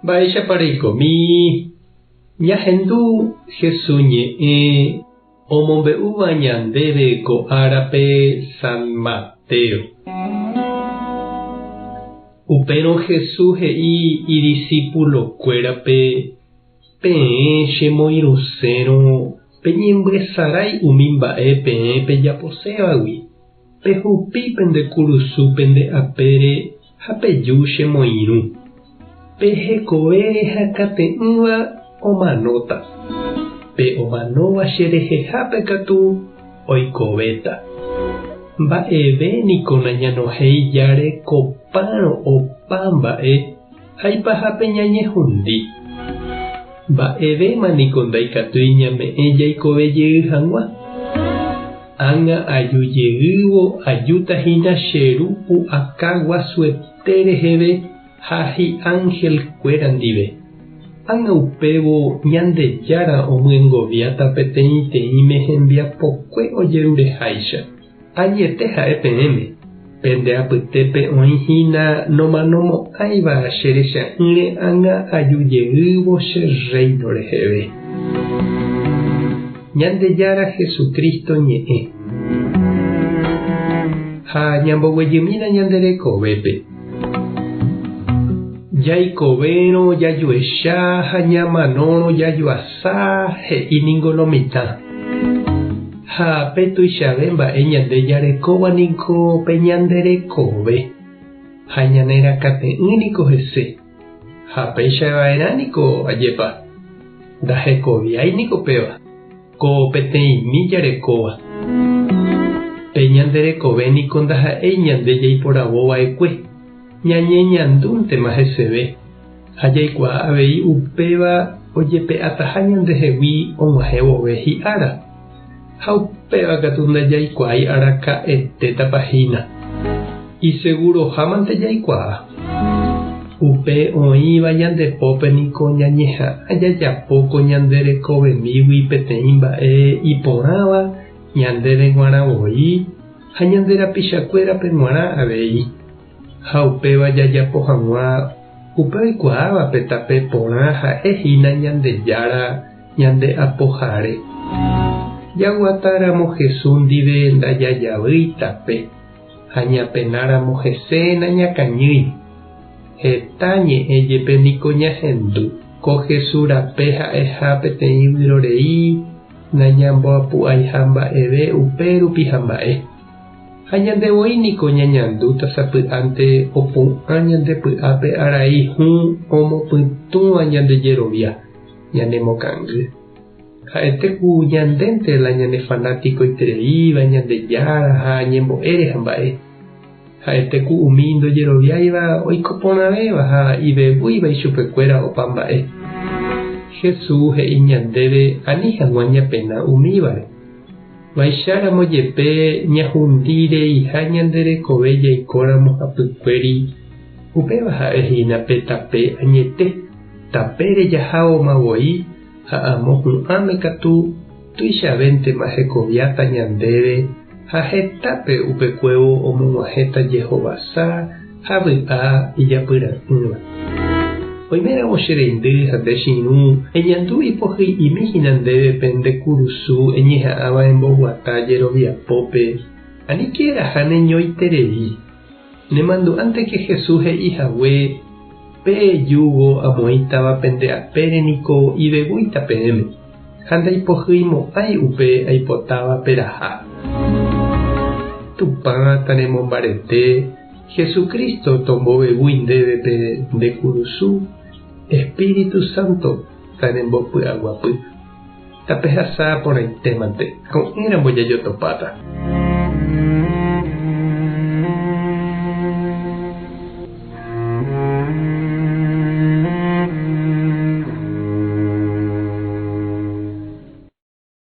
Mba'éichapa reikomi? Ñahendu Jesús ñe'ẽ omombe'úva ñandéve ko árape San Mateo. Upérõ Jesús he'i idisípulokuérape, Peẽ chemoirũsérõ peñembyesarái umi mba'e peẽ pejaposévagui, pehupi pende kurusu pende apére ha peju chemoirũ. Pe hekovére hakate'ỹva omanóta, pe omanóva che rehehápe katu oikovéta. Mba'eve niko nañanohéi járe kopárõ opa mba'e ha ipahápe ñañehundi. Mba'evéma niko ndaikatúi ñame'ẽ jaikove jey hag̃ua. Ág̃a aju jeývo ajúta hína che Ru pu'aka guasuete reheve ha hi'ángelkuéra ndive. Ág̃a upévo Ñandejára omyengoviáta peteĩteĩme hembiapokue ojerureháicha. Añete ha'e peẽme, pende apytépe oĩ hína nomanomo'ãiva che recha'ỹre ág̃a aju jeývo che Rréino reheve. Ñandejára Jesucristo ñe'ẽ. Ha ñamboguejymína ñande rekovépe. Jaikovérõ jajuecha ha ñamanórõ jajuasa, he'i ningo lo mitã. Ha pe tuichave mba'e ñande jarekóva niko pe ñande rekove, ha ñane rakate'ỹ niko hese. Ha péicha va'erã niko ajépa, ndahekoviái niko péva. Ko peteĩmi jarekóva. Pe ñande rekove niko ndaha'éi ñande jaiporavo va'ekue, ñañeñandúntema heseve, ha jaikuaa avei upéva ojepe'ataha ñandehegui og̃uahẽ vove hi'ára. Ha upéva katu ndajaikuaái araka'etétapa hína. Isegurohámante jaikuaa. Upe oĩva ñande pópe niko ñañeha'ã jajapo ko ñande rekovemígui peteĩ mba'e iporãva ñandéve g̃uarã voi ha ñande rapichakuérape g̃uarã avei. Ha upéva jajapo hag̃ua upe oikuaáva pe tape porã ha'e hína Ñandejára ñande Apohare. Jaguatáramo Jesús ndive ndajajavýi tape. Ha ñapenáramo hese nañakañýi. Heta ñe'ẽ jepe niko ñahendu. Ko Jesús rape ha'eha peteĩ vyrorei nañamboapu'aiha mba'eve upérupi ha mba'e. Ha ñande voi niko ñañandúta sapy'ánte opu'ã ñande py'ápe arai hũ omopytũva ñande jerovia, ñanemokangy. Ha'ete ku ñandénte la ñane fanátikoitereíva Ñandejára ha ñembo'ére ha mba'e. Ha'ete ku umi ndojeroviáiva oiko porãvéva ha ivevúiva ichupekuéra opa mba'e. Jesús he'i ñandéve ani hag̃ua ñapena umívare. Vaicharamo jepe ñahundi reiha ñande rekove jaikóramo hapykuéri, upéva ha'e hína pe tape añete, tapére jahávoma voi ha amo hu'ãme katu tuichavéntema hekoviáta ñandéve ha hetápe upekuévo omog̃uahẽta jehovasa ha vy'a ijapyra'ỹva. Oiméramo che reindy ha nde che irũ, eñandu ipohyi'imi hína ndéve pe nde kurusu eñeha'ãva emboguata jeroviapópe, aníke eraha neñoiterei. Nemandu'ánteke Jesús he'i hague, Pe júgo amoĩtava pende apére niko ivevúita peẽme, ha ndaipohyimo'ãi upe aipotáva peraha. Tupã tanemombarete, Jesucristo tombovevúi ndéve pe nde kurusu, Espíritu Santo tanembopy'aguapy. Tapehasa porãitémante, ko'ẽramo jajotopáta.